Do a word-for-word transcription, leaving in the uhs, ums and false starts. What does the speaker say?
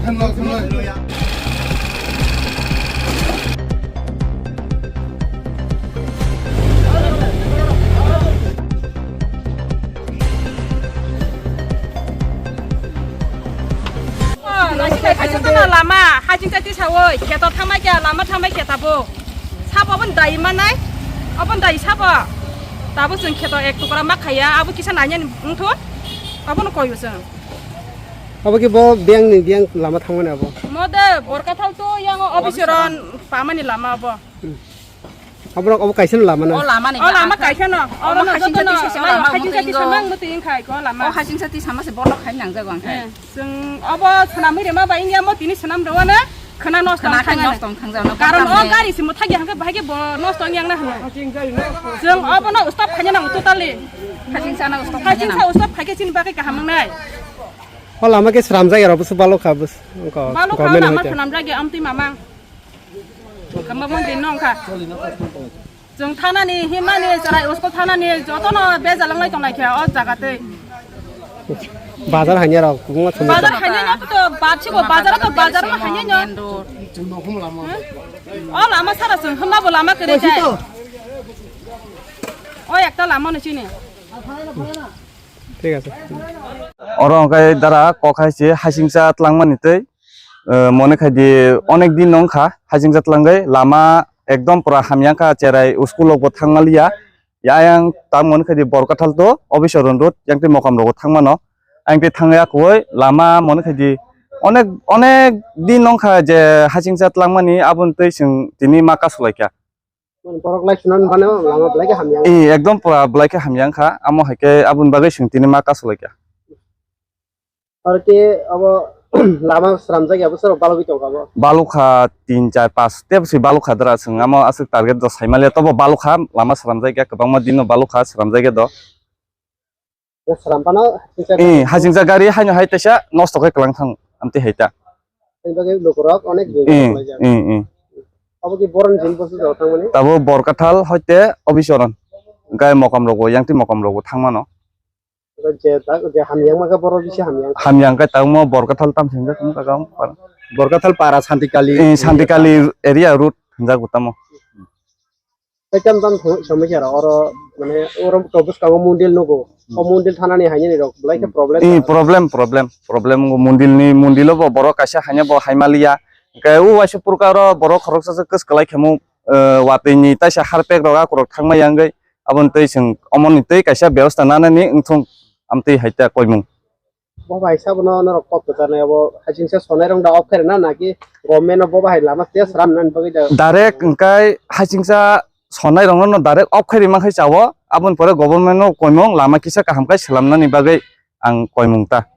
Lama, haching chati sawi, kheto thamai kya, lama thamai khe tabo. Sabo abon dai manai, abon dai sabo. Tabo chwng kheto ek tukra ma khaya, abo kisa nanya ni wngthu, abono koyo chwng. Abo ki bo biyang ni biyang lama thangmani abo? Mode Borkathal to yang office ron pamani lama abo. Aborok obo kaisa no lama na? O lama ni. O lama kaisa no. Oro no joto no. Hajing sati samang muti ingkhai ko lama. O hajing sati sama se borok khai nang jago ang khai. Chwng obo swnam ri ma ba ingya mo tini swnam ro na khna nosto khna khai thang nosto thang jano. Karon o gari se muthagi hangke bahai ke bo nosto yang na hano. Chwng obo no stop khanya nang totally. Hajing sana stop khanya nang. Hajing sa stop khai ke chini bagwi kaham nang nai. O lama ke sramjak ya ro bus balok kha bus. Balok kha lama swnam jagi amti mamang. Kamba mon din nong kha. Jong thana ni himani charai usko thana ni joto no bejalang lai tonglai kha o jaga tei. Bazar hanya rok kubunga thumwi. Bazar hanya no to bapsi bo bazar to bazar no hanya no. O lama sara sung hama bo lama kere jai. O ekta lama no chini. Thik ache. Oro hwnkhe dara kok hai se hasingcha tlangmani tei, eh, mone khai di onek din wngkha hasingcha tlangwi lama ekdom pura hamya wngkha cherai school rokbo thangmaliya. Ayang tang mone khai di Borkathal to office road yang tei mokam rogo thangmano. Ayang tei thangwi akwui lama mone khai di onek onek din wngkha je hasingcha tlangmani aboni tei chwng tini ma kasulaikha. Borok lai sunan bana lama belai khe hamya. Eh, ekdom pura belai khe hamya wngkha. Amo hai khe aboni bagwi chwng tini ma kasulaikha. Aro khe abo lama sramjak ya bwsarok balogwi tongkha bo. Balokha tin, char, panch tei bwswi balokha dara chwng amo aswk target do saimaliya tobo balokha lama sramjak ya kwbangma dino balokha sramjak ya do. Sram phano Eh, hasingcha gari haino hai teisa nosto khe kwlang thang amtwi hai ta. Ani bagwi lukurok onek Eh, eh, eh. Abo ki boron jin bosu jao thangmani. Tabo Borkathal hoite obisoron. Gai mokam rogo, yang twi mokam rogo thangmano. Je tak je hamyang ma ka boro bisi hamyang. Hamyang kai tangmo Borkathal tam sinjak mo ka gam. Borkathal para Santikali. Eh, Santikali area road hinjak utamo. Tei tam tam thang-, samui khe oro, mane, oro to bwskango mondil nugo. Hmm. O mondil thanani hainani rok belai khe problem Eh, jaha. Problem, problem, problem wngkha mondilni, mondilo bo borok kaisa haino bo haimaliya. Hwnkhe o waisa purkaro borok khoroksa se kwswk kwlai khemo, eh, watwi ni taisa harpek rok akorok thangma yangwi aboni tei chwng omoni tei kaisa bebosta nanani wngthung amtwi hai ta koimung. Bo bai sabono norok kok kwcharnai abo hasingcha sonai rok da off khairina naki government no bo bahai lama tei sram nani bagwi da. Direct hwnkhe hasingcha sonai rokno no direct off khairi mankhai chao aboni pore government no koimung lama kisa kaham khai swlamnani bagwi ang koimung ta.